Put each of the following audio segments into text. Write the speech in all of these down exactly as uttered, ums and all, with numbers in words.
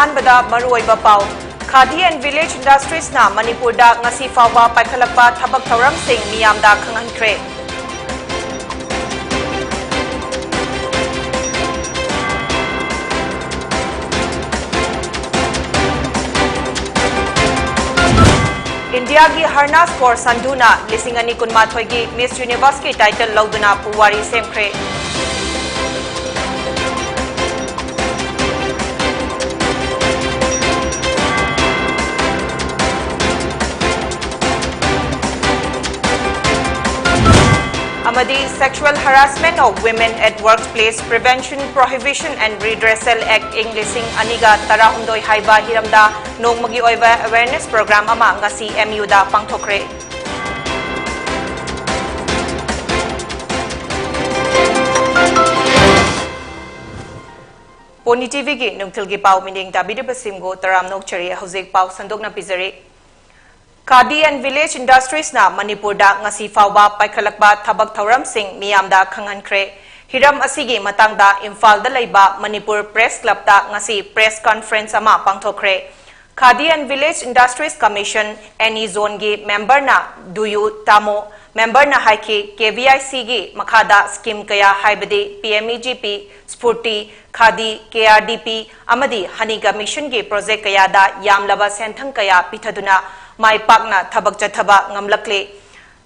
ꯑꯍꯥꯟꯕꯗ ꯃꯔꯨꯑꯣꯏꯕ ꯄꯥꯎ꯫ Khadi and Village Industries ꯅ ꯃꯅꯤꯄꯨꯔꯗ ꯉꯁꯤ ꯐꯥꯎꯕ ꯄꯥꯏꯈꯠꯂꯛꯄ ꯊꯕꯛ ꯊꯧꯔꯝꯁꯤꯡ ꯃꯤꯌꯥꯝꯗ ꯈꯪꯍꯟꯈ꯭ꯔꯦ꯫ ꯏꯟꯗꯤꯌꯥꯒꯤ ꯍꯔꯅꯥꯁ ꯀꯧꯔ ꯁꯟꯙꯨꯅ ꯂꯤꯁꯤꯡ ꯑꯅꯤ ꯀꯨꯟꯃꯥꯊꯣꯏꯒꯤ Miss Universe ꯀꯤ title ꯂꯧꯗꯨꯅ ꯄꯨꯋꯥꯔꯤ ꯁꯦꯝꯈ꯭ꯔꯦ꯫ ꯑꯃꯗꯤ Sexual Harassment of Women at Workplace, Prevention, Prohibition and Redressal Act ꯏꯪ ꯂꯤꯁꯤꯡ ꯑꯅꯤꯒ ꯇꯔꯥꯍꯨꯝꯗꯣꯏ ꯍꯥꯏꯕ ꯍꯤꯔꯝꯗ ꯅꯣꯡꯃꯒꯤ ꯑꯣꯏꯕ awareness program ꯑꯃ ꯉꯁꯤ M U ꯗ ꯄꯥꯡꯊꯣꯛꯈ꯭ꯔꯦ꯫ ꯄꯣꯅꯤ ꯇꯤꯚꯤꯒꯤ ꯅꯨꯡꯊꯤꯜꯒꯤ ꯄꯥꯎ ꯃꯤꯠꯌꯦꯡ ꯇꯥꯕꯤꯔꯤꯕꯁꯤꯡꯕꯨ ꯇꯔꯥꯝꯅ ꯑꯣꯛꯆꯔꯤ꯫ ꯍꯧꯖꯤꯛ ꯄꯥꯎ ꯁꯟꯗꯣꯛꯅ ꯄꯤꯖꯔꯤ꯫ Khadi and Village Industries ꯅ ꯃꯅꯤꯄꯨꯔꯗ ꯉꯁꯤ ꯐꯥꯎꯕ ꯄꯥꯏꯈꯠꯂꯛꯄ ꯊꯕꯛ ꯊꯧꯔꯝꯁꯤꯡ ꯃꯤꯌꯥꯝꯗ ꯈꯪꯍꯟꯈ꯭ꯔꯦ꯫ ꯍꯤꯔꯝ ꯑꯁꯤꯒꯤ ꯃꯇꯥꯡꯗ ꯏꯝꯐꯥꯜꯗ ꯂꯩꯕ ꯃꯅꯤꯄꯨꯔ Press Club ꯇ ꯉꯁꯤ press conference ꯑꯃ ꯄꯥꯡꯊꯣꯛꯈ꯭ꯔꯦ꯫ Khadi and Village Industries Commission, any zone ꯒꯤ member ꯅ ꯗꯨꯌꯨ ꯇꯥꯃꯣ꯫ Member ꯅ ꯍꯥꯏꯈꯤ, K V I C ꯒꯤ ꯃꯈꯥꯗ scheme ꯀꯌꯥ ꯍꯥꯏꯕꯗꯤ P M E G P, Spurti, Khadi, K R D P ꯑꯃꯗꯤ Honey Commission ꯒꯤ project ꯀꯌꯥꯗ ꯌꯥꯝꯂꯕ ꯁꯦꯟꯊꯪ ꯀꯌꯥ ꯄꯤꯊꯗꯨꯅ ꯃꯥꯏ ꯄꯥꯛꯅ ꯊꯕꯛ ꯆꯠꯊꯕ ꯉꯝꯂꯛꯂꯦ꯫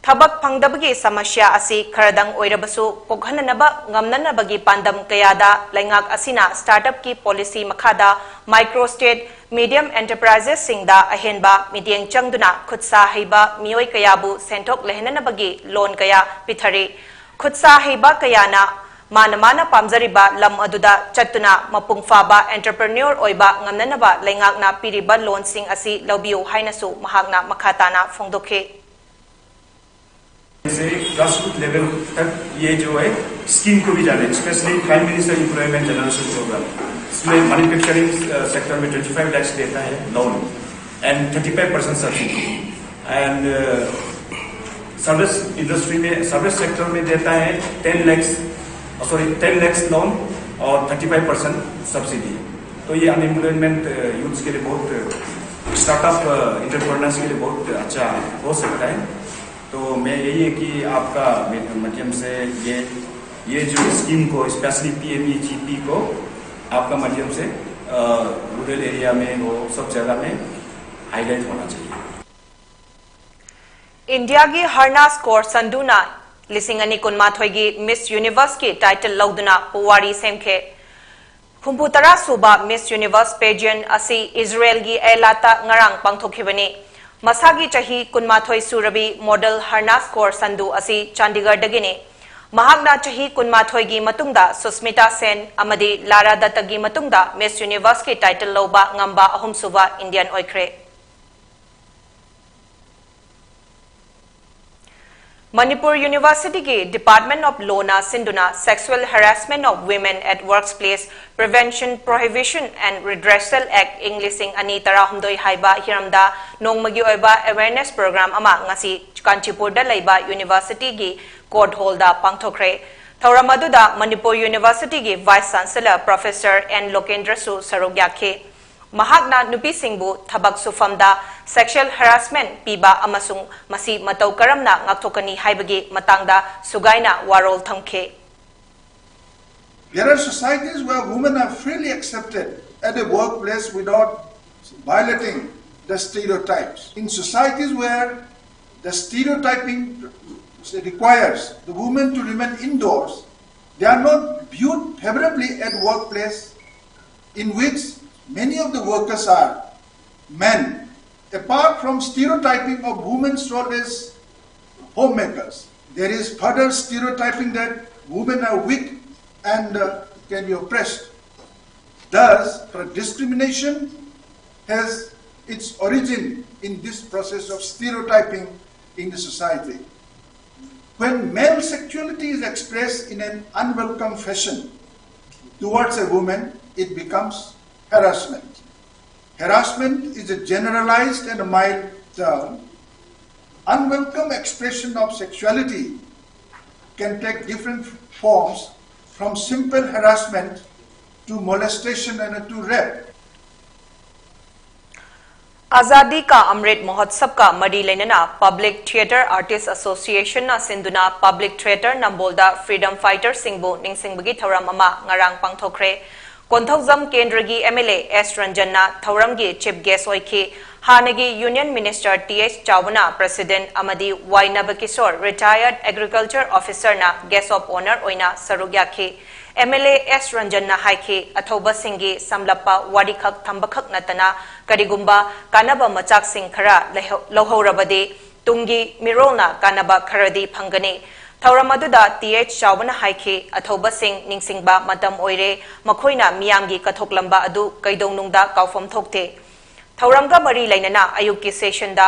ꯊꯕꯛ ꯐꯪꯗꯕꯒꯤ ꯁꯃꯁ꯭ꯌꯥ ꯑꯁꯤ ꯈꯔꯗꯪ ꯑꯣꯏꯔꯕꯁꯨ ꯀꯣꯛꯍꯟꯅꯅꯕ ꯉꯝꯅꯅꯕꯒꯤ ꯄꯥꯟꯗꯝ ꯀꯌꯥꯗ ꯂꯩꯉꯥꯛ ꯑꯁꯤꯅ startup ꯀꯤ policy ꯃꯈꯥꯗ micro, state, medium enterprises ꯁꯤꯡꯗ ꯑꯍꯦꯟꯕ ꯃꯤꯠꯌꯦꯡ ꯆꯪꯗꯨꯅ ꯈꯨꯠꯁꯥ ꯍꯩꯕ ꯃꯤꯑꯣꯏ ꯀꯌꯥꯕꯨ ꯁꯦꯟꯊꯣꯛ ꯂꯩꯍꯟꯅꯅꯕꯒꯤ loan ꯀꯌꯥ ꯄꯤꯊꯔꯤ꯫ ꯈꯨꯠꯁꯥ ꯍꯩꯕ ꯀꯌꯥꯅ ꯃꯥꯅ ꯃꯥꯅ ꯄꯥꯝꯖꯔꯤꯕ ꯂꯝ ꯑꯗꯨꯗ ꯆꯠꯇꯨꯅ ꯃꯄꯨꯡ ꯐꯥꯕ entrepreneur ꯑꯣꯏꯕ ꯉꯝꯅꯅꯕ ꯂꯩꯉꯥꯛꯅ ꯄꯤꯔꯤꯕ loan ꯁꯤꯡ ꯑꯁꯤ ꯂꯧꯕꯤꯌꯨ ꯍꯥꯏꯅꯁꯨ ꯃꯍꯥꯛꯅ ꯃꯈꯥ ꯇꯥꯅ ꯐꯣꯡꯗꯣꯛꯈꯤ꯫ से ग्रासरूट लेवल तक ये जो है स्कीम को भी जाने, specially Prime Minister Employment Generation Program, इसमें मैन्युफैक्चरिंग सेक्टर में ट्वेंटी फाइव लाख देता है loan and thirty five percent subsidy, and service industry में, सर्विस सेक्टर में देता है ten lakhs, sorry, ten lakhs loan और थर्टी फाइव परसेंट सब्सिडी। तो ये अनएम्प्लॉयमेंट यूथ्स के लिए बहुत, स्टार्टअप एंटरप्रेन्योर्स के लिए बहुत अच्छा हो सकता है। तो मैं यही है कि आपका माध्यम से ये ये जो स्कीम को, स्पेशली पीएमईजीपी को आपका माध्यम से रूरल एरिया में वो सब जगह में हाईलाइट होना चाहिए। ꯏꯟꯗꯤꯌꯥꯒꯤ ꯍꯔꯅꯥꯁ ꯀꯣꯔ ꯁꯟꯙꯨꯅ ꯂꯤꯁꯤꯡ ꯑꯅꯤ ꯀꯨꯟꯃꯥꯊꯣꯏꯒꯤ ꯃꯤꯁ ꯌꯨꯅꯤꯚꯔꯁꯀꯤ ꯇꯥꯏꯇꯜ ꯂꯧꯗꯨꯅ ꯄꯨꯋꯥꯔꯤ ꯁꯦꯝꯈꯤ꯫ ꯍꯨꯝꯐꯨ ꯇꯔꯥ ꯁꯨꯕ ꯃꯤꯁ ꯌꯨꯅꯤꯚꯔꯁ ꯄꯦꯖꯦꯟ ꯑꯁꯤ ꯏꯖꯔꯦꯜꯒꯤ ꯑꯦꯂꯥꯇ ꯉꯔꯥꯡ ꯄꯥꯡꯊꯣꯛꯈꯤꯕꯅꯤ꯫ ꯃꯁꯥꯒꯤ ꯆꯍꯤ ꯀꯨꯟꯃꯥꯊꯣꯏ ꯁꯨꯔꯕꯤ ꯃꯣꯗꯦꯜ ꯍꯔꯅꯥꯁ ꯀꯣꯔ ꯁꯟꯙꯨ ꯑꯁꯤ ꯆꯥꯟꯗꯤꯒꯔꯗꯒꯤꯅꯤ꯫ ꯃꯍꯥꯛꯅ ꯆꯍꯤ ꯀꯨꯟꯃꯥꯊꯣꯏꯒꯤ ꯃꯇꯨꯡꯗ ꯁꯨꯁꯃꯤꯇꯥ ꯁꯦꯟ ꯑꯃꯗꯤ ꯂꯥꯔꯥ ꯗꯠꯇꯒꯤ ꯃꯇꯨꯡꯗ ꯃꯤꯁ ꯌꯨꯅꯤꯚꯔꯁꯀꯤ ꯇꯥꯏꯇꯜ ꯂꯧꯕ ꯉꯝꯕ ꯑꯍꯨꯝꯁꯨꯕ ꯏꯟꯗꯤꯌꯟ ꯑꯣꯏꯈ꯭ꯔꯦ꯫ ꯃꯅꯤꯄꯨꯔ ꯌꯨꯅꯤꯚꯔꯁꯤꯇꯤꯒꯤ ꯗꯤꯄꯥꯔꯠꯃꯦꯟ ꯑꯣꯐ ꯂꯣꯅ ꯁꯤꯟꯗꯨꯅ Sexual Harassment of Women at Workplace Prevention, Prohibition and Redressal Act ꯏꯪ ꯂꯤꯁꯤꯡ ꯑꯅꯤ ꯇꯔꯥꯍꯨꯝꯗꯣꯏ ꯍꯥꯏꯕ ꯍꯤꯔꯝꯗ ꯅꯣꯡꯃꯒꯤ ꯑꯣꯏꯕ ꯑꯦꯋꯦꯔꯅꯦꯁ ꯄ꯭ꯔꯣꯒ꯭ꯔꯥꯝ ꯑꯃ ꯉꯁꯤ ꯀꯥꯟꯆꯤꯄꯨꯔꯗ ꯂꯩꯕ ꯌꯨꯅꯤꯚꯔꯁꯤꯇꯤꯒꯤ ꯀꯣꯔꯠ ꯍꯣꯜꯗ ꯄꯥꯡꯊꯣꯛꯈ꯭ꯔꯦ꯫ ꯊꯧꯔꯝ ꯑꯗꯨꯗ ꯃꯅꯤꯄꯨꯔ ꯌꯨꯅꯤꯚꯔꯁꯤꯇꯤꯒꯤ ꯚꯥꯏꯁ ꯆꯥꯟꯁꯦꯂꯔ ꯄ꯭ꯔꯣꯐꯦꯁꯔ ꯑꯦꯟ ꯂꯣꯀꯦꯟꯗ꯭ꯔꯁꯨ ꯁꯔꯨꯛ ꯌꯥꯈꯤ꯫ ꯃꯍꯥꯛꯅ ꯅꯨꯄꯤꯁꯤꯡꯕꯨ ꯊꯕꯛ ꯁꯨꯐꯝꯗ ꯁꯦꯛꯁꯨꯑꯦꯜ ꯍꯔꯥꯁꯃꯦꯟ ꯄꯤꯕ ꯑꯃꯁꯨꯡ ꯃꯁꯤ ꯃꯇꯧ ꯀꯔꯝꯅ ꯉꯥꯛꯊꯣꯛꯀꯅꯤ ꯍꯥꯏꯕꯒꯤ ꯃꯇꯥꯡꯗ ꯁꯨꯒꯥꯏꯅ ꯋꯥꯔꯣꯜ ꯊꯝꯈꯤ꯫ There are societies where women are freely accepted at a workplace without violating the stereotypes. In societies where the stereotyping requires the women to remain indoors, they are not viewed favorably at workplace in which many of the workers are men. Apart from stereotyping of women sold as homemakers, there is further stereotyping that women are weak and uh, can be oppressed. Thus, the discrimination has its origin in this process of stereotyping in the society. When male sexuality is expressed in an unwelcome fashion towards a woman, it becomes harassment. Harassment is a generalized and a mild term. Unwelcome expression of sexuality can take different forms, from simple harassment to molestation and to rape. ꯑꯥꯖꯥꯗꯤ ꯀꯥ ꯑꯃ꯭ꯔꯤꯠ ꯃꯍꯣꯠꯁꯕꯀ ꯃꯔꯤ ꯂꯩꯅꯅ Public Theatre Artist Association ꯅ ꯁꯤꯟꯗꯨꯅ Public Theatre ꯅꯝꯕꯣꯜꯗ Freedom Fighter ꯁꯤꯡꯕꯨ ꯅꯤꯡꯁꯤꯡꯕꯒꯤ ꯊꯧꯔꯝ ꯑꯃ ꯉꯔꯥꯡ ꯄꯥꯡꯊꯣꯛꯈ꯭ꯔꯦ꯫ ꯀꯣꯟꯊꯧꯖꯝ ꯀꯦꯟꯗ꯭ꯔꯒꯤ MLA ꯑꯦꯁ ꯔꯟꯖꯟꯅ ꯊꯧꯔꯝꯒꯤ chief guest ꯑꯣꯏꯈꯤ꯫ ꯍꯥꯟꯅꯒꯤ Union Minister ꯇꯤ ꯑꯩꯆ ꯆꯥꯎꯕꯅ president ꯑꯃꯗꯤ ꯋꯥꯏ ꯅꯕꯀꯤꯁꯣꯔ retired agriculture officer ꯅ guest of honour ꯑꯣꯏꯅ ꯁꯔꯨꯛ ꯌꯥꯈꯤ꯫ MLA ꯑꯦꯁ ꯔꯟꯖꯟꯅ ꯍꯥꯏꯈꯤ, ꯑꯊꯧꯕꯁꯤꯡꯒꯤ ꯁꯝꯂꯞꯄ ꯋꯥꯔꯤꯈꯛ ꯊꯝꯕꯈꯛ ꯅꯠꯇꯅ ꯀꯔꯤꯒꯨꯝꯕ ꯀꯥꯟꯅꯕ ꯃꯆꯥꯛꯁꯤꯡ ꯈꯔ ꯂꯩꯍꯧ-, ꯂꯧꯍꯧꯔꯕꯗꯤ ꯇꯨꯡꯒꯤ ꯃꯤꯔꯣꯜꯅ ꯀꯥꯟꯅꯕ ꯈꯔꯗꯤ ꯐꯪꯒꯅꯤ꯫ ꯊꯧꯔꯝ ꯑꯗꯨꯗ ꯇꯤ ꯑꯩꯆ ꯆꯥꯎꯕꯅ ꯍꯥꯏꯈꯤ, ꯑꯊꯧꯕꯁꯤꯡ ꯅꯤꯡꯁꯤꯡꯕ ꯃꯇꯝ ꯑꯣꯏꯔꯦ, ꯃꯈꯣꯏꯅ ꯃꯤꯌꯥꯝꯒꯤ ꯀꯠꯊꯣꯛꯂꯝꯕ ꯑꯗꯨ ꯀꯩꯗꯧꯅꯨꯡꯗ ꯀꯥꯎꯐꯝ ꯊꯣꯛꯇꯦ꯫ ꯊꯧꯔꯝꯒ ꯃꯔꯤ ꯂꯩꯅꯅ ꯑꯌꯨꯛꯀꯤ session ꯗ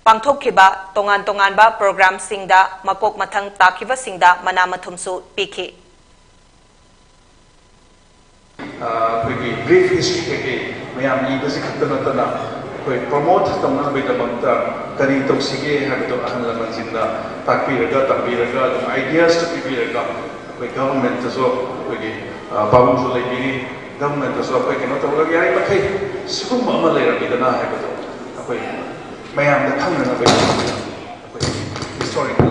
ꯄꯥꯡꯊꯣꯛꯈꯤꯕ ꯇꯣꯉꯥꯟ ꯇꯣꯉꯥꯟꯕ program ꯁꯤꯡꯗ ꯃꯀꯣꯛ ꯃꯊꯪ ꯇꯥꯈꯤꯕꯁꯤꯡꯗ ꯃꯅꯥ ꯃꯊꯨꯝꯁꯨ ꯄꯤꯈꯤ꯫ ꯑꯩꯈꯣꯏꯒꯤ brief history ꯀꯩꯀꯩ ꯃꯌꯥꯝ ꯏꯕꯁꯤ ꯈꯛꯇ ꯅꯠꯇꯅ ꯑꯩꯈꯣꯏ promote ꯇꯧꯅꯕꯒꯤꯗꯃꯛꯇ ꯀꯔꯤ ꯇꯧꯁꯤꯒꯦ ꯍꯥꯏꯕꯗꯣ ꯑꯍꯜ ꯂꯃꯟꯁꯤꯡꯅ ꯇꯥꯛꯄꯤꯔꯒ ꯇꯝꯕꯤꯔꯒ ꯑꯗꯨꯝ ideas ꯇ ꯄꯤꯕꯤꯔꯒ ꯑꯩꯈꯣꯏ government ꯇꯁꯨ ꯑꯩꯈꯣꯏꯒꯤ ꯄꯥꯕꯨꯡꯁꯨ ꯂꯩꯕꯤꯔꯤ, government ꯇꯁꯨ ꯑꯩꯈꯣꯏ ꯀꯩꯅꯣ ꯇꯧꯔꯒ ꯌꯥꯔꯤꯃꯈꯩ ꯁꯤꯒꯨꯝꯕ ꯑꯃ ꯂꯩꯔꯝꯃꯤꯗꯅ ꯍꯥꯏꯕꯗꯣ ꯑꯩꯈꯣꯏ ꯃꯌꯥꯝꯗ ꯈꯪꯅꯅꯕꯒꯤ ꯑꯩꯈꯣꯏ historical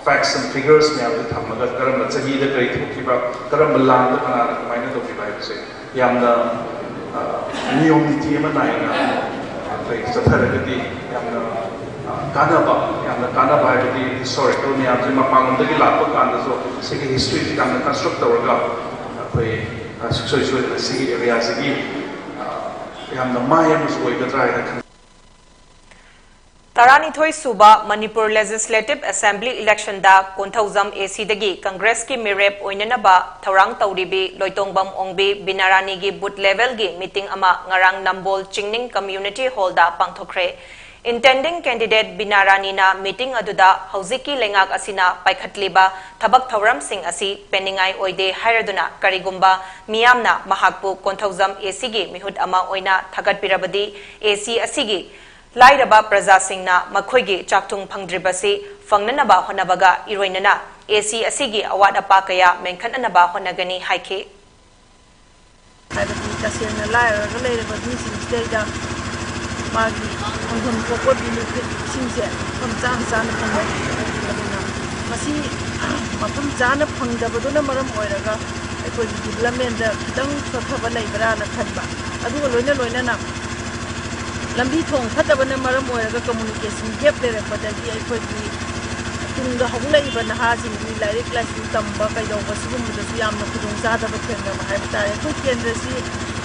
facts and figures ꯃꯌꯥꯝꯁꯦ ꯊꯝꯃꯒ ꯀꯔꯝꯕ ꯆꯍꯤꯗ ꯀꯔꯤ ꯊꯣꯛꯈꯤꯕ, ꯀꯔꯝꯕ ꯂꯥꯟꯗ ꯀꯅꯥꯅ ꯀꯃꯥꯏꯅ ꯇꯧꯈꯤꯕ ꯍꯥꯏꯕꯁꯦ ꯌꯥꯝꯅ ꯅꯤꯌꯣꯝ ꯅꯤꯇꯤ ꯑꯃ ꯅꯥꯏꯅ ꯑꯩꯈꯣꯏ ꯆꯠꯊꯔꯒꯗꯤ ꯌꯥꯝꯅ ꯀꯥꯟꯅꯕ, ꯌꯥꯝꯅ ꯀꯥꯟꯅꯕ ꯍꯥꯏꯕꯗꯤ historical ꯃꯌꯥꯝꯁꯦ ꯃꯄꯥꯟꯂꯣꯝꯗꯒꯤ ꯂꯥꯛꯄ ꯀꯥꯟꯗꯁꯨ ꯁꯤꯒꯤ history ꯁꯤ ꯌꯥꯝꯅ construct ꯇꯧꯔꯒ ꯑꯩꯈꯣꯏ ꯁꯨꯡꯁꯣꯏ ꯁꯣꯏꯗꯅ ꯁꯤꯒꯤ area ꯁꯤꯒꯤ ꯌꯥꯝꯅ ꯃꯥꯏ ꯑꯃꯁꯨ ꯑꯣꯏꯒꯗ꯭ꯔꯥ ꯍꯥꯏꯅ ꯈꯟꯖꯩ꯫ ꯇꯔꯥꯅꯤꯊꯣꯏ ꯁꯨꯕ ꯃꯅꯤꯄꯨꯔ Legislative Assembly election ꯗ ꯀꯣꯟꯊꯧꯖꯝ AC ꯗꯒꯤ Congress ꯀꯤ ꯃꯤꯔꯦꯞ ꯑꯣꯏꯅꯅꯕ ꯊꯧꯔꯥꯡ ꯇꯧꯔꯤꯕꯤ ꯂꯣꯏꯇꯣꯡꯕꯝ ꯑꯣꯡꯕꯤ ꯕꯤꯅꯥꯔꯥꯅꯤꯒꯤ booth level ꯒꯤ meeting ꯑꯃ ꯉꯔꯥꯡ ꯅꯝꯕꯣꯜ ꯆꯤꯡꯅꯤꯡ Community Hall ꯗ ꯄꯥꯡꯊꯣꯛꯈ꯭ꯔꯦ꯫ Intending candidate ꯕꯤꯅꯥꯔꯥꯅꯤꯅ meeting ꯑꯗꯨꯗ ꯍꯧꯖꯤꯛꯀꯤ ꯂꯩꯉꯥꯛ ꯑꯁꯤꯅ ꯄꯥꯏꯈꯠꯂꯤꯕ ꯊꯕꯛ ꯊꯧꯔꯝꯁꯤꯡ ꯑꯁꯤ ꯄꯦꯟꯅꯤꯡꯉꯥꯏ ꯑꯣꯏꯗꯦ ꯍꯥꯏꯔꯗꯨꯅ ꯀꯔꯤꯒꯨꯝꯕ ꯃꯤꯌꯥꯝꯅ ꯃꯍꯥꯛꯄꯨ ꯀꯣꯟꯊꯧꯖꯝ AC ꯒꯤ ꯃꯤꯍꯨꯠ ꯑꯃ ꯑꯣꯏꯅ ꯊꯥꯒꯠꯄꯤꯔꯕꯗꯤ AC ꯑꯁꯤꯒꯤ ꯂꯥꯏꯔꯕ ꯄ꯭ꯔꯖꯥꯁꯤꯡꯅ ꯃꯈꯣꯏꯒꯤ ꯆꯥꯛꯊꯨꯡ ꯐꯪꯗ꯭ꯔꯤꯕꯁꯤ ꯐꯪꯅꯅꯕ ꯍꯣꯠꯅꯕꯒ ꯏꯔꯣꯏꯅꯅ AC ꯑꯁꯤꯒꯤ ꯑꯋꯥꯠ ꯑꯄꯥ ꯀꯌꯥ ꯃꯦꯟꯈꯠꯅꯅꯕ ꯍꯣꯠꯅꯒꯅꯤ ꯍꯥꯏꯈꯤ꯫ ꯍꯥꯏꯕꯗꯤ ꯇꯁꯦꯡꯅ ꯂꯥꯏꯔꯔꯒ ꯂꯩꯔꯕ ꯃꯤꯁꯤꯡꯁꯤꯗꯩꯗ ꯃꯥꯒꯤ ꯐꯪꯐꯝ ꯊꯣꯛꯄ ꯕꯤꯅꯤꯐꯤꯠꯁꯤꯡꯁꯦ ꯃꯐꯝ ꯆꯥꯅ ꯆꯥꯅ ꯐꯪꯅꯩ꯫ ꯑꯗꯨꯅ ꯃꯁꯤ ꯃꯐꯝ ꯆꯥꯅ ꯐꯪꯗꯕꯗꯨꯅ ꯃꯔꯝ ꯑꯣꯏꯔꯒ ꯑꯩꯈꯣꯏꯒꯤ ꯗꯤꯕꯂꯞꯃꯦꯟꯗ ꯈꯤꯇꯪ ꯁꯣꯠꯊꯕ ꯂꯩꯕ꯭ꯔꯥꯅ ꯈꯟꯕ꯫ ꯑꯗꯨꯒ ꯂꯣꯏꯅ ꯂꯣꯏꯅꯅ ꯂꯝꯕꯤ ꯊꯣꯡ ꯐꯠꯇꯕꯅ ꯃꯔꯝ ꯑꯣꯏꯔꯒ ꯀꯝꯃꯨꯅꯤꯀꯦꯁꯟ ꯒꯦꯞ ꯂꯩꯔꯛꯄꯗꯒꯤ ꯑꯩꯈꯣꯏꯒꯤ ꯇꯨꯡꯗ ꯍꯧꯒꯠꯂꯛꯏꯕ ꯅꯍꯥꯁꯤꯡꯒꯤ ꯂꯥꯏꯔꯤꯛ ꯂꯥꯏꯁꯨ ꯇꯝꯕ ꯀꯩꯗꯧꯕ ꯁꯤꯒꯨꯝꯕꯗꯁꯨ ꯌꯥꯝꯅ ꯈꯨꯗꯣꯡꯆꯥꯗꯕ ꯊꯦꯡꯅꯕ ꯍꯥꯏꯕ ꯇꯥꯔꯦ꯫ ꯑꯩꯈꯣꯏ ꯀꯦꯟꯗ꯭ꯔꯁꯤ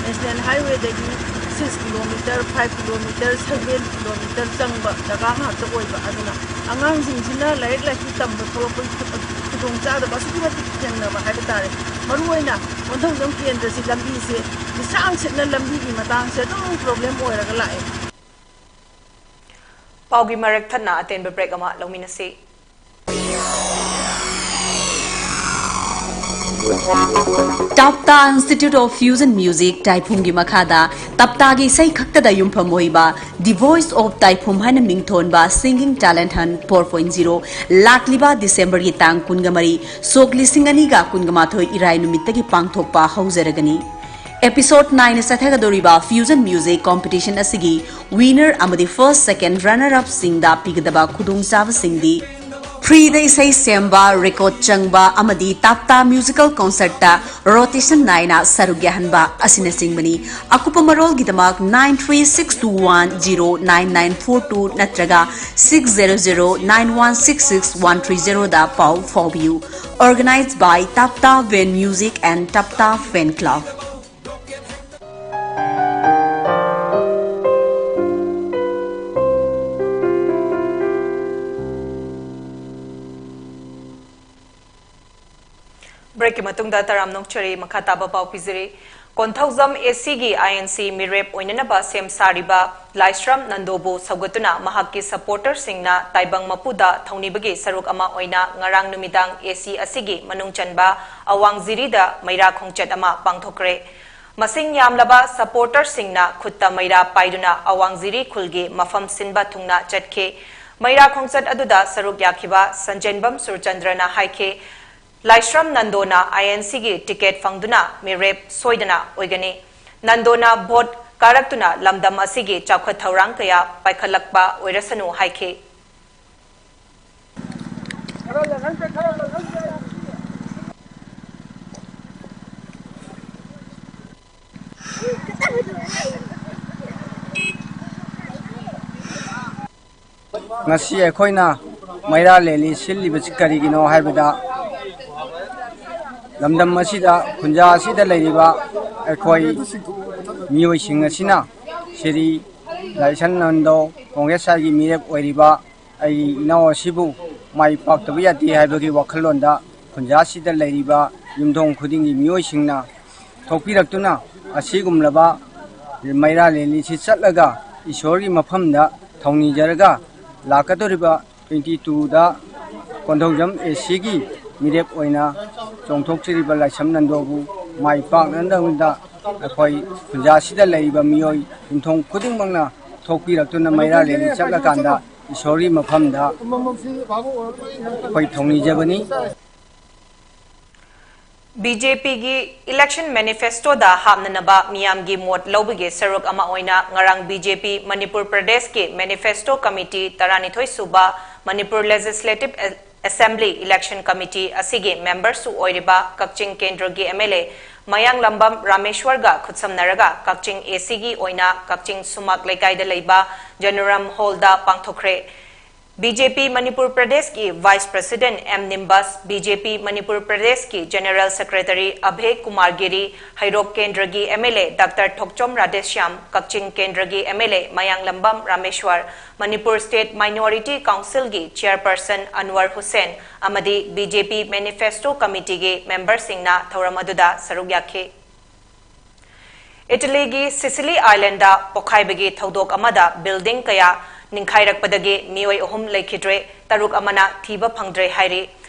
ꯅꯦꯁꯅꯦꯜ ꯍꯥꯏꯋꯦꯗꯒꯤ six kilometre, five kilometre, seven kilometre ꯆꯪꯕ ꯖꯒꯥ ꯉꯥꯛꯇ ꯑꯣꯏꯕ꯫ ꯑꯗꯨꯅ ꯑꯉꯥꯡꯁꯤꯡꯁꯤꯅ ꯂꯥꯏꯔꯤꯛ ꯂꯥꯏꯁꯨ ꯇꯝꯕ ꯊꯣꯛꯂꯛꯄꯒꯤ ꯈꯨꯗꯣꯡꯆꯥꯗꯕ ꯑꯁꯨꯛꯀꯤ ꯃꯇꯤꯛ ꯊꯦꯡꯅꯕ ꯍꯥꯏꯕ ꯇꯥꯔꯦ꯫ ꯃꯔꯨꯑꯣꯏꯅ ꯀꯣꯟꯊꯧꯖꯝ ꯀꯦꯟꯗ꯭ꯔꯁꯤ ꯂꯝꯕꯤꯁꯦ ꯂꯤꯁꯥꯡ ꯁꯤꯠꯅ ꯂꯝꯕꯤꯒꯤ ꯃꯇꯥꯡꯁꯦ ꯑꯗꯨꯝ ꯄ꯭ꯔꯣꯕ꯭ꯂꯦꯝ ꯑꯣꯏꯔꯒ ꯂꯥꯛꯑꯦ꯫ ꯄꯥꯎꯒꯤ ꯃꯔꯛ ꯊꯠꯅ ꯑꯇꯦꯟꯕ ꯕ꯭ꯔꯦꯛ ꯑꯃ ꯂꯧꯃꯤꯟꯅꯁꯤ꯫ ꯇꯥꯞꯇꯥ Institute of Fusion Music ꯇꯥꯏꯐꯨꯝꯒꯤ ꯃꯈꯥꯗ ꯇꯥꯞꯇꯥꯒꯤ ꯏꯁꯩ ꯈꯛꯇꯗ ꯌꯨꯝꯐꯝ ꯑꯣꯏꯕ The Voice of ꯇꯥꯏꯐꯨꯝ ꯍꯥꯏꯅ ꯃꯤꯡꯊꯣꯟꯕ Singing Talent Hunt four point zero ꯂꯥꯛꯂꯤꯕ ꯗꯤꯁꯦꯝꯕꯔꯒꯤ ꯇꯥꯡ ꯀꯨꯟꯒ ꯃꯔꯤ, ꯁꯣꯛ ꯂꯤꯁꯤꯡ ꯑꯅꯤꯒ ꯀꯨꯟꯒ ꯃꯥꯊꯣꯏ ꯏꯔꯥꯏ ꯅꯨꯃꯤꯠꯇꯒꯤ ꯄꯥꯡꯊꯣꯛꯄ ꯍꯧꯖꯔꯒꯅꯤ꯫ Episode nine ꯆꯠꯊꯒꯗꯧꯔꯤꯕ Fusion Music Competition ꯑꯁꯤꯒꯤ winner ꯑꯃꯗꯤ first, second, runner up ꯁꯤꯡꯗ ꯄꯤꯒꯗꯕ ꯈꯨꯗꯣꯡꯆꯥꯕꯁꯤꯡꯗꯤ: ꯐ꯭ꯔꯤꯗ ꯏꯁꯩ ꯁꯦꯝꯕ, ꯔꯦꯀꯣꯔꯗ ꯆꯪꯕ ꯑꯃꯗꯤ ꯇꯥꯞꯇꯥ ꯃ꯭ꯌꯨꯖꯤꯀꯦꯜ ꯀꯣꯟꯁꯔꯠꯇ ꯔꯣꯇꯦꯁꯟ ꯅꯥꯏꯅ ꯁꯔꯨꯛ ꯌꯥꯍꯟꯕ ꯑꯁꯤꯅꯆꯤꯡꯕꯅꯤ꯫ ꯑꯀꯨꯞꯄ ꯃꯔꯣꯜꯒꯤꯗꯃꯛ nine three six two one zero nine nine four two ꯅꯠꯇ꯭ꯔꯒ six zero zero nine one six six one three zero ꯗ ꯄꯥꯎ ꯐꯥꯎꯕꯤꯌꯨ꯫ Organized by Tapta Van Music and Tapta Fan Club. ꯕ꯭ꯔꯦꯛꯀꯤ ꯃꯇꯨꯡꯗ ꯇꯔꯥꯝꯅ ꯑꯣꯛꯆꯔꯤ꯫ ꯃꯈꯥ ꯇꯥꯕ ꯄꯥꯎ ꯄꯤꯖꯔꯤ꯫ ꯀꯣꯟꯊꯧꯖꯝ ACꯒꯤ INC ꯃꯤꯔꯦꯞ ꯑꯣꯏꯅꯅꯕ ꯁꯦꯝ ꯁꯥꯔꯤꯕ ꯂꯥꯏꯁ꯭ꯔꯝ ꯅꯟꯗꯣꯕꯨ ꯁꯧꯒꯠꯇꯨꯅ ꯃꯍꯥꯛꯀꯤ ꯁꯄꯣꯔꯇꯔꯁꯤꯡꯅ ꯇꯥꯏꯕꯪ ꯃꯄꯨꯗ ꯊꯧꯅꯤꯕꯒꯤ ꯁꯔꯨꯛ ꯑꯃ ꯑꯣꯏꯅ ꯉꯔꯥꯡ ꯅꯨꯃꯤꯗꯥꯡ AC ꯑꯁꯤꯒꯤ ꯃꯅꯨꯡ ꯆꯟꯕ ꯑꯋꯥꯡ ꯖꯤꯔꯤꯗ ꯃꯩꯔꯥ ꯈꯣꯡꯆꯠ ꯑꯃ ꯄꯥꯡꯊꯣꯛꯈ꯭ꯔꯦ꯫ ꯃꯁꯤꯡ ꯌꯥꯝꯂꯕ ꯁꯄꯣꯔꯇꯔꯁꯤꯡꯅ ꯈꯨꯠꯇ ꯃꯩꯔꯥ ꯄꯥꯏꯗꯨꯅ ꯑꯋꯥꯡ ꯖꯤꯔꯤ ꯈꯨꯜꯒꯤ ꯃꯐꯝ ꯁꯤꯟꯕ ꯊꯨꯡꯅ ꯆꯠꯈꯤ꯫ ꯃꯩꯔꯥ ꯈꯣꯡꯆꯠ ꯑꯗꯨꯗ ꯁꯔꯨꯛ ꯌꯥꯈꯤꯕ ꯁꯟꯖꯦꯟꯕꯝ ꯁꯨꯔꯆꯟꯗ꯭ꯔꯅ ꯍꯥꯏꯈꯤ, ꯂꯥꯏꯁ꯭ꯔꯝ ꯅꯟꯗꯣꯅ ꯑꯥꯏ ꯑꯦꯟ ꯁꯤꯒꯤ ꯇꯤꯀꯦꯠ ꯐꯪꯗꯨꯅ ꯃꯤꯔꯦꯞ ꯁꯣꯏꯗꯅ ꯑꯣꯏꯒꯅꯤ꯫ ꯅꯟꯗꯣꯅ ꯚꯣꯠ ꯀꯥꯔꯛꯇꯨꯅ ꯂꯝꯗꯝ ꯑꯁꯤꯒꯤ ꯆꯥꯎꯈꯠ ꯊꯧꯔꯥꯡ ꯀꯌꯥ ꯄꯥꯏꯈꯠꯂꯛꯄ ꯑꯣꯏꯔꯁꯅꯨ ꯍꯥꯏꯈꯤ꯫ ꯉꯁꯤ ꯑꯩꯈꯣꯏꯅ ꯃꯩꯔꯥ ꯂꯦꯂꯤ ꯁꯤꯜꯂꯤꯕꯁꯤ ꯀꯔꯤꯒꯤꯅꯣ ꯍꯥꯏꯕꯗ, ꯂꯝꯗꯝ ꯑꯁꯤꯗ, ꯈꯨꯟꯖꯥ ꯑꯁꯤꯗ ꯂꯩꯔꯤꯕ ꯑꯩꯈꯣꯏ ꯃꯤꯑꯣꯏꯁꯤꯡ ꯑꯁꯤꯅ ꯁ꯭ꯔꯤ ꯂꯥꯏꯁ꯭ꯔꯝ ꯅꯟꯗꯣ ꯀꯣꯡꯒ꯭ꯔꯦꯁ ꯑꯥꯏꯒꯤ ꯃꯤꯔꯦꯞ ꯑꯣꯏꯔꯤꯕ ꯑꯩꯒꯤ ꯏꯅꯥꯎ ꯑꯁꯤꯕꯨ ꯃꯥꯏ ꯄꯥꯛꯇꯕ ꯌꯥꯗꯦ ꯍꯥꯏꯕꯒꯤ ꯋꯥꯈꯜꯂꯣꯟꯗ ꯈꯨꯟꯖꯥ ꯑꯁꯤꯗ ꯂꯩꯔꯤꯕ ꯌꯨꯝꯊꯣꯡ ꯈꯨꯗꯤꯡꯒꯤ ꯃꯤꯑꯣꯏꯁꯤꯡꯅ ꯊꯣꯛꯄꯤꯔꯛꯇꯨꯅ ꯑꯁꯤꯒꯨꯝꯂꯕ ꯃꯩꯔꯥ ꯂꯦꯂꯤꯁꯤ ꯆꯠꯂꯒ ꯏꯁꯣꯔꯒꯤ ꯃꯐꯝꯗ ꯊꯧꯅꯤꯖꯔꯒ ꯂꯥꯛꯀꯗꯧꯔꯤꯕ twenty two ꯗ ꯀꯣꯟꯊꯧꯖꯝ ꯑꯦ ꯁꯤꯒꯤ ꯃꯤꯔꯦꯞ ꯑꯣꯏꯅ ꯆꯣꯡꯊꯣꯛꯆꯔꯤꯕ ꯂꯥꯏꯁ꯭ꯔꯝ ꯅꯟꯗꯣꯕꯨ ꯃꯥꯏ ꯄꯥꯛꯅꯅꯕ ꯑꯩꯈꯣꯏ ꯈꯨꯟꯖꯥꯁꯤꯗ ꯂꯩꯔꯤꯕ ꯃꯤꯑꯣꯏ ꯌꯨꯝꯊꯣꯡ ꯈꯨꯗꯤꯡꯃꯛꯅ ꯊꯣꯛꯄꯤꯔꯛꯇꯨꯅ ꯃꯩꯔꯥ ꯂꯦꯂꯤ ꯆꯠꯂꯀꯥꯟꯗ ꯏꯁꯣꯔꯒꯤ ꯃꯐꯝꯗ ꯑꯩꯈꯣꯏ ꯊꯧꯅꯤꯖꯕꯅꯤ꯫ ꯕꯤ ꯖꯦ ꯄꯤꯒꯤ ꯏꯂꯦꯛꯁꯟ ꯃꯦꯅꯤꯐꯦꯁꯇꯣꯗ ꯍꯥꯞꯅꯅꯕ ꯃꯤꯌꯥꯝꯒꯤ ꯃꯣꯠ ꯂꯧꯕꯒꯤ ꯁꯔꯨꯛ ꯑꯃ ꯑꯣꯏꯅ ꯉꯔꯥꯡ ꯕꯤ ꯖꯦ ꯄꯤ ꯃꯅꯤꯄꯨꯔ ꯄ꯭ꯔꯗꯦꯁꯀꯤ ꯃꯦꯅꯤꯐꯦꯁꯇꯣ ꯀꯃꯤꯇꯤ ꯇꯔꯥꯅꯤꯊꯣꯏ ꯁꯨꯕ ꯃꯅꯤꯄꯨꯔ ꯂꯦꯖꯤꯁꯂꯦꯇꯤꯚ ꯑꯦ-, ꯑꯦꯁꯦꯝꯕ꯭ꯂꯤ ꯏꯂꯦꯛꯁꯟ ꯀꯃꯤꯇꯤ ꯑꯁꯤꯒꯤ ꯃꯦꯝꯕꯔꯁꯨ ꯑꯣꯏꯔꯤꯕ ꯀꯛꯆꯤꯡ ꯀꯦꯟꯗ꯭ꯔꯒꯤ ꯑꯦꯝ ꯑꯦꯜ ꯑꯦ ꯃꯌꯥꯡꯂꯝꯕꯝ ꯔꯥꯃꯦꯁ꯭ꯋꯔꯒ ꯈꯨꯠꯁꯝꯅꯔꯒ ꯀꯛꯆꯤꯡ ꯑꯦ ꯁꯤꯒꯤ ꯑꯣꯏꯅ ꯀꯛꯆꯤꯡ ꯁꯨꯃꯥꯛ ꯂꯩꯀꯥꯏꯗ ꯂꯩꯕ ꯖꯦꯅꯨꯔꯥꯝ ꯍꯣꯜꯗ ꯄꯥꯡꯊꯣꯛꯈ꯭ꯔꯦ꯫ ꯕꯤ ꯖꯦ ꯄꯤ ꯃꯅꯤꯄꯨꯔ ꯄ꯭ꯔꯗꯦꯁꯀꯤ vice president M Nimbus, B J P Manipur ꯄ꯭ꯔꯗꯦꯁꯀꯤ ꯖꯦꯅꯔꯦꯜ ꯁꯦꯀ꯭ꯔꯦꯇꯔꯤ ꯑꯚꯦ ꯀꯨꯃꯥꯔ ꯒꯤꯔꯤ, ꯍꯩꯔꯣꯛ ꯀꯦꯟꯗ꯭ꯔꯒꯤ M L A doctor Thokchom Radheshyam, Kakching ꯀꯦꯟꯗ꯭ꯔꯒꯤ M L A Mayanglambam Rameshwar, Manipur state minority ꯀꯥꯎꯟꯁꯤꯜꯒꯤ ꯆꯦꯌꯔꯄꯔꯁꯟ ꯑꯟꯋꯔ ꯍꯨꯁꯦꯟ ꯑꯃꯗꯤ ꯕꯤ ꯖꯦ ꯄꯤ ꯃꯦꯅꯤꯐꯦꯁꯇꯣ ꯀꯃꯤꯇꯤꯒꯤ ꯃꯦꯝꯕꯔꯁꯤꯡꯅ ꯊꯧꯔꯝ ꯑꯗꯨꯗ ꯁꯔꯨꯛ ꯌꯥꯈꯤ꯫ ꯏꯇꯂꯤꯒꯤ ꯁꯤꯁꯤꯂꯤ ꯑꯥꯏꯂꯦꯟꯗ ꯄꯣꯈꯥꯏꯕꯒꯤ ꯊꯧꯗꯣꯛ ꯑꯃꯗ ꯕꯤꯜꯗꯤꯡ ꯀꯌꯥ ꯅꯤꯡꯈꯥꯏꯔꯛꯄꯗꯒꯤ ꯃꯤꯑꯣꯏ ꯑꯍꯨꯝ ꯂꯩꯈꯤꯗ꯭ꯔꯦ, ꯇꯔꯨꯛ ꯑꯃꯅ ꯊꯤꯕ ꯐꯪꯗ꯭ꯔꯦ ꯍꯥꯏꯔꯤ꯫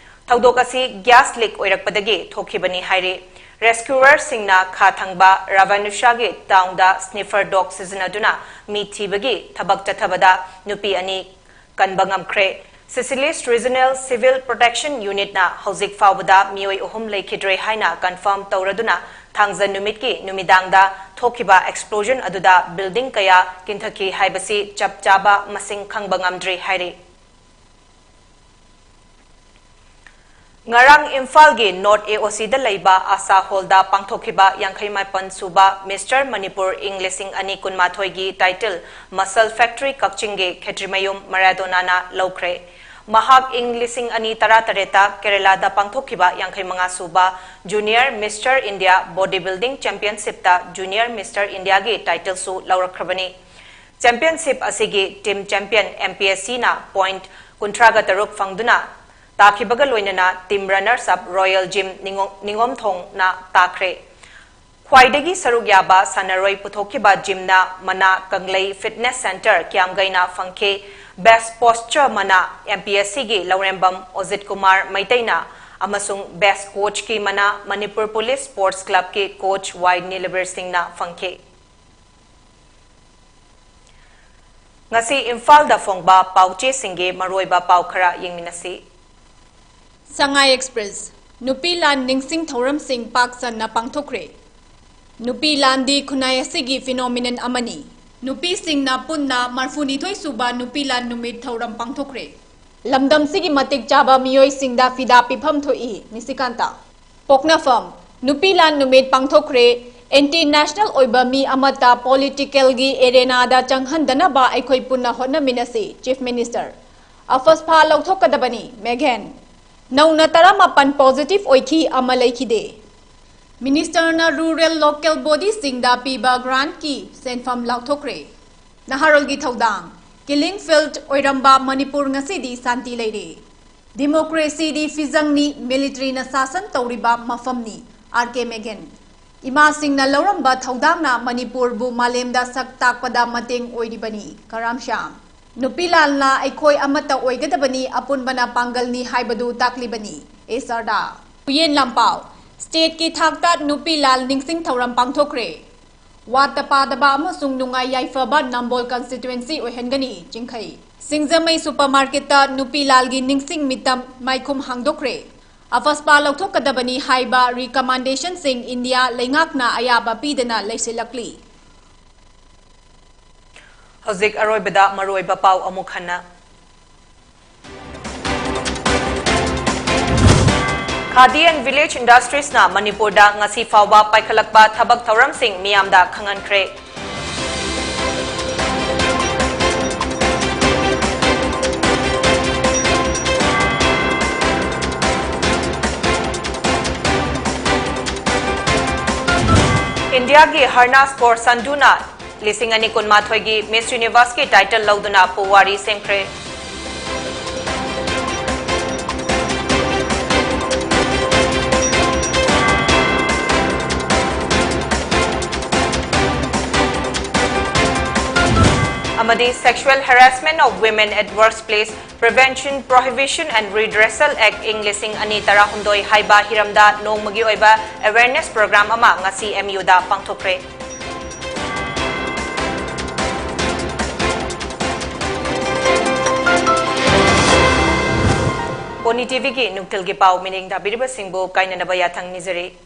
ꯊꯧꯗꯣꯛ ꯑꯁꯤ ꯒ꯭ꯌꯥꯁ ꯂꯤꯛ ꯑꯣꯏꯔꯛꯄꯗꯒꯤ ꯊꯣꯛꯈꯤꯕꯅꯤ ꯍꯥꯏꯔꯤ꯫ Rescuerꯁꯤꯡꯅ ꯈꯥ ꯊꯪꯕ ꯔꯥꯚꯥꯅꯨꯁꯥꯒꯤ ꯇꯥꯎꯟꯗ sniffer dog ꯁꯤꯖꯤꯟꯅꯗꯨꯅ ꯃꯤ ꯊꯤꯕꯒꯤ ꯊꯕꯛ ꯆꯠꯊꯕꯗ ꯅꯨꯄꯤ ꯑꯅꯤ ꯀꯟꯕ ꯉꯝꯈ꯭ꯔꯦ꯫ Seychelles Regional Civil Protection Unitꯅ ꯍꯧꯖꯤꯛ ꯐꯥꯎꯕꯗ ꯃꯤꯑꯣꯏ ꯑꯍꯨꯝ ꯂꯩꯈꯤꯗ꯭ꯔꯦ ꯍꯥꯏꯅ confirm ꯇꯧꯔꯗꯨꯅ, ꯊꯥꯡꯖ ꯅꯨꯃꯤꯠꯀꯤ ꯅꯨꯃꯤꯗꯥꯡꯗ ꯊꯣꯛꯈꯤꯕ explosion ꯑꯗꯨꯗ building ꯀꯌꯥ ꯀꯤꯟꯊꯈꯤ ꯍꯥꯏꯕꯁꯤ ꯆꯞ ꯆꯥꯕ ꯃꯁꯤꯡ ꯈꯪꯕ ꯉꯝꯗ꯭ꯔꯤ ꯍꯥꯏꯔꯤ꯫ ꯉꯔꯥꯡ ꯏꯝꯐꯥꯜꯒꯤ North AOCꯗ ꯂꯩꯕ ꯑꯁꯥ ꯍꯣꯜꯗ ꯄꯥꯡꯊꯣꯛꯈꯤꯕ ꯌꯥꯡꯈꯩ ꯃꯥꯄꯟ ꯁꯨꯕ Mister Manipur ꯏꯪ ꯂꯤꯁꯤꯡ ꯑꯅꯤ ꯀꯨꯟꯃꯥꯊꯣꯏꯒꯤ title Muscle Factory ꯀꯛꯆꯤꯡꯒꯤ ꯈꯦꯇ꯭ꯔꯤꯃꯌꯨꯝ ꯃꯔꯥꯗꯣꯅꯥꯅ ꯂꯧꯈ꯭ꯔꯦ꯫ ꯃꯍꯥꯛ ꯏꯪ ꯂꯤꯁꯤꯡ ꯑꯅꯤ ꯇꯔꯥꯇꯔꯦꯠꯇ ꯀꯦꯔꯦꯂꯥꯗ ꯄꯥꯡꯊꯣꯛꯈꯤꯕ ꯌꯥꯡꯈꯩ ꯃꯉꯥ ꯁꯨꯕ Junior Mister India Body Building Championshipꯇ Junior Mister Indiaꯒꯤ titleꯁꯨ ꯂꯧꯔꯛꯈ꯭ꯔꯕꯅꯤ꯫ Championship ꯑꯁꯤꯒꯤ team champion MPSCꯅ point ꯀꯨꯟꯊ꯭ꯔꯥꯒ ꯇꯔꯨꯛ ꯐꯪꯗꯨꯅ ꯇꯥꯈꯤꯕꯒ ꯂꯣꯏꯅꯅ team runners up Royal Gym ꯅꯤꯉꯣ-, ꯅꯤꯉꯣꯝꯊꯣꯡꯅ ꯇꯥꯈ꯭ꯔꯦ꯫ ꯈ꯭ꯋꯥꯏꯗꯒꯤ ꯁꯔꯨꯛ ꯌꯥꯕ ꯁꯥꯟꯅꯔꯣꯏ ꯄꯨꯊꯣꯛꯈꯤꯕ ꯖꯤꯝꯅ ꯃꯅꯥ ꯀꯪꯂꯩ Fitness Centre ꯀ꯭ꯌꯥꯝꯒꯩꯅ ꯐꯪꯈꯤ꯫ Best Posture ꯃꯅꯥ MPSCꯒꯤ ꯂꯧꯔꯦꯝꯕꯝ ꯑꯣꯖꯤꯠ ꯀꯨꯃꯥꯔ ꯃꯩꯇꯩꯅ ꯑꯃꯁꯨꯡ Best Coachꯀꯤ ꯃꯅꯥ ꯃꯅꯤꯄꯨꯔ ꯄꯨꯂꯤꯁ Sports Clubꯀꯤ coach ꯋꯥꯏ ꯅꯤꯂꯕꯤꯔ ꯁꯤꯡꯅ ꯐꯪꯈꯤ꯫ ꯉꯁꯤ ꯏꯝꯐꯥꯜꯗ ꯐꯣꯡꯕ ꯄꯥꯎꯆꯦꯁꯤꯡꯒꯤ ꯃꯔꯨꯑꯣꯏꯕ ꯄꯥꯎ ꯈꯔ ꯌꯦꯡꯃꯤꯟꯅꯁꯤ꯫ Sangai Express, ꯅꯨꯄꯤ ꯂꯥꯟ ꯅꯤꯡꯁꯤꯡ ꯊꯧꯔꯝꯁꯤꯡ ꯄꯥꯛ ꯁꯟꯅ ꯄꯥꯡꯊꯣꯛꯈ꯭ꯔꯦ꯫ ꯅꯨꯄꯤ ꯂꯥꯟꯗꯤ ꯈꯨꯟꯅꯥꯏ ꯑꯁꯤꯒꯤ phenomenon ꯑꯃꯅꯤ꯫ ꯅꯨꯄꯤꯁꯤꯡꯅ ꯄꯨꯟꯅ ꯃꯔꯐꯨꯅꯤꯊꯣꯏ ꯁꯨꯕ ꯅꯨꯄꯤ ꯂꯥꯟ ꯅꯨꯃꯤꯠ ꯊꯧꯔꯝ ꯄꯥꯡꯊꯣꯛꯈ꯭ꯔꯦ꯫ ꯂꯝꯗꯝꯁꯤꯒꯤ ꯃꯇꯤꯛ ꯆꯥꯕ ꯃꯤꯑꯣꯏꯁꯤꯡꯗ ꯐꯤꯗꯥ ꯄꯤꯐꯝ ꯊꯣꯛꯏ꯫ ꯅꯤꯁꯤꯀꯥꯟꯇ꯫ ꯄꯣꯛꯅꯐꯝ, ꯅꯨꯄꯤ ꯂꯥꯟ ꯅꯨꯃꯤꯠ ꯄꯥꯡꯊꯣꯛꯈ꯭ꯔꯦ꯫ Anti national ꯑꯣꯏꯕ ꯃꯤ ꯑꯃꯠꯇ politicalꯒꯤ arenaꯗ ꯆꯪꯍꯟꯗꯅꯕ ꯑꯩꯈꯣꯏ ꯄꯨꯟꯅ ꯍꯣꯠꯅꯃꯤꯟꯅꯁꯤ, Chief Minister꯫ ꯑꯐꯁꯐꯥ ꯂꯧꯊꯣꯛꯀꯗꯕꯅꯤ, ꯃꯦꯘꯦꯟ꯫ ꯅꯧꯅ ꯇꯔꯥꯃꯥꯄꯟ positive ꯑꯣꯏꯈꯤ, ꯑꯃ ꯂꯩꯈꯤꯗꯦ꯫ Ministerꯅ rural local bodyꯁꯤꯡꯗ ꯄꯤꯕ grantꯀꯤ ꯁꯦꯟꯐꯝ ꯂꯥꯎꯊꯣꯛꯈ꯭ꯔꯦ꯫ ꯅꯍꯥꯔꯣꯜꯒꯤ ꯊꯧꯗꯥꯡ, killing field ꯑꯣꯏꯔꯝꯕ ꯃꯅꯤꯄꯨꯔ ꯉꯁꯤꯗꯤ ꯁꯥꯟꯇꯤ ꯂꯩꯔꯦ꯫ Democracyꯗꯤ ꯐꯤꯖꯪꯅꯤ, militaryꯅ ꯁꯥꯁꯟ ꯇꯧꯔꯤꯕ ꯃꯐꯝꯅꯤ, R K ꯃꯦꯘꯦꯟ꯫ ꯏꯃꯥꯁꯤꯡꯅ ꯂꯧꯔꯝꯕ ꯊꯧꯗꯥꯡꯅ ꯃꯅꯤꯄꯨꯔꯕꯨ ꯃꯥꯂꯦꯝꯗ ꯁꯛ ꯇꯥꯛꯄꯗ ꯃꯇꯦꯡ ꯑꯣꯏꯔꯤꯕꯅꯤ, ꯀꯔꯥꯝ ꯁ꯭ꯌꯥꯝ꯫ ꯅꯨꯄꯤ ꯂꯥꯟꯅ ꯑꯩꯈꯣꯏ ꯑꯃꯠꯇ ꯑꯣꯏꯒꯗꯕꯅꯤ, ꯑꯄꯨꯟꯕꯅ ꯄꯥꯡꯒꯜꯅꯤ ꯍꯥꯏꯕꯗꯨ ꯇꯥꯛꯂꯤꯕꯅꯤ, ꯑꯦꯁ ꯁꯔꯗꯥ꯫ ꯍꯨꯌꯦꯟ ꯂꯥꯟꯄꯥꯎ, Stateꯀꯤ ꯊꯥꯛꯇ ꯅꯨꯄꯤ ꯂꯥꯜ ꯅꯤꯡꯁꯤꯡ ꯊꯧꯔꯝ ꯄꯥꯡꯊꯣꯛꯈ꯭ꯔꯦ꯫ ꯋꯥꯠꯇ ꯄꯥꯗꯕ ꯑꯃꯁꯨꯡ ꯅꯨꯡꯉꯥꯏ ꯌꯥꯏꯐꯕ ꯅꯝꯕꯣꯜ constituency ꯑꯣꯏꯍꯟꯒꯅꯤ ꯆꯤꯡꯈꯩ꯫ ꯁꯤꯡꯖꯃꯩ supermarketꯇ ꯅꯨꯄꯤ ꯂꯥꯜꯒꯤ ꯅꯤꯡꯁꯤꯡ ꯃꯤꯇꯝ ꯃꯥꯏꯈꯨꯝ ꯍꯥꯡꯗꯣꯛꯈ꯭ꯔꯦ꯫ ꯑꯐꯁꯄꯥ ꯂꯧꯊꯣꯛꯀꯗꯕꯅꯤ ꯍꯥꯏꯕ recommendationꯁꯤꯡ ꯏꯟꯗꯤꯌꯥ ꯂꯩꯉꯥꯛꯅ ꯑꯌꯥꯕ ꯄꯤꯗꯅ ꯂꯩꯁꯤꯜꯂꯛꯂꯤ꯫ ꯍꯧꯖꯤꯛ ꯑꯔꯣꯏꯕꯗ ꯃꯔꯨꯑꯣꯏꯕ ꯄꯥꯎ ꯑꯃꯨꯛ ꯍꯟꯅ꯫ Khadi and Village Industriesꯅ ꯃꯅꯤꯄꯨꯔꯗ ꯉꯁꯤ ꯐꯥꯎꯕ ꯄꯥꯏꯈꯠꯂꯛꯄ ꯊꯕꯛ ꯊꯧꯔꯝꯁꯤꯡ ꯃꯤꯌꯥꯝꯗ ꯈꯪꯍꯟꯈ꯭ꯔꯦ꯫ ꯏꯟꯗꯤꯌꯥꯒꯤ ꯍꯔꯅꯥꯁ ꯀꯣꯔ ꯁꯟꯙꯨꯅ ꯂꯤꯁꯤꯡ ꯑꯅꯤ ꯀꯨꯟꯃꯥꯊꯣꯏꯒꯤ Miss Universeꯀꯤ title ꯂꯧꯗꯨꯅ ꯄꯨꯋꯥꯔꯤ ꯁꯦꯝꯈ꯭ꯔꯦ꯫ ꯑꯃꯗꯤ Sexual Harassment of Women at Workplace, Prevention, Prohibition and Redressal Act ꯏꯪ ꯂꯤꯁꯤꯡ ꯑꯅꯤ ꯇꯔꯥꯍꯨꯝꯗꯣꯏ ꯍꯥꯏꯕ ꯍꯤꯔꯝꯗ ꯅꯣꯡꯃꯒꯤ ꯑꯣꯏꯕ awareness program ꯑꯃ ꯉꯁꯤ MUꯗ ꯄꯥꯡꯊꯣꯛꯈ꯭ꯔꯦ꯫ Pony TVꯒꯤ ꯅꯨꯡꯊꯤꯜꯒꯤ ꯄꯥꯎ ꯃꯤꯠꯌꯦꯡ ꯇꯥꯕꯤꯔꯤꯕꯁꯤꯡꯕꯨ ꯀꯥꯏꯅꯅꯕ ꯌꯥꯊꯪ ꯅꯤꯖꯔꯤ꯫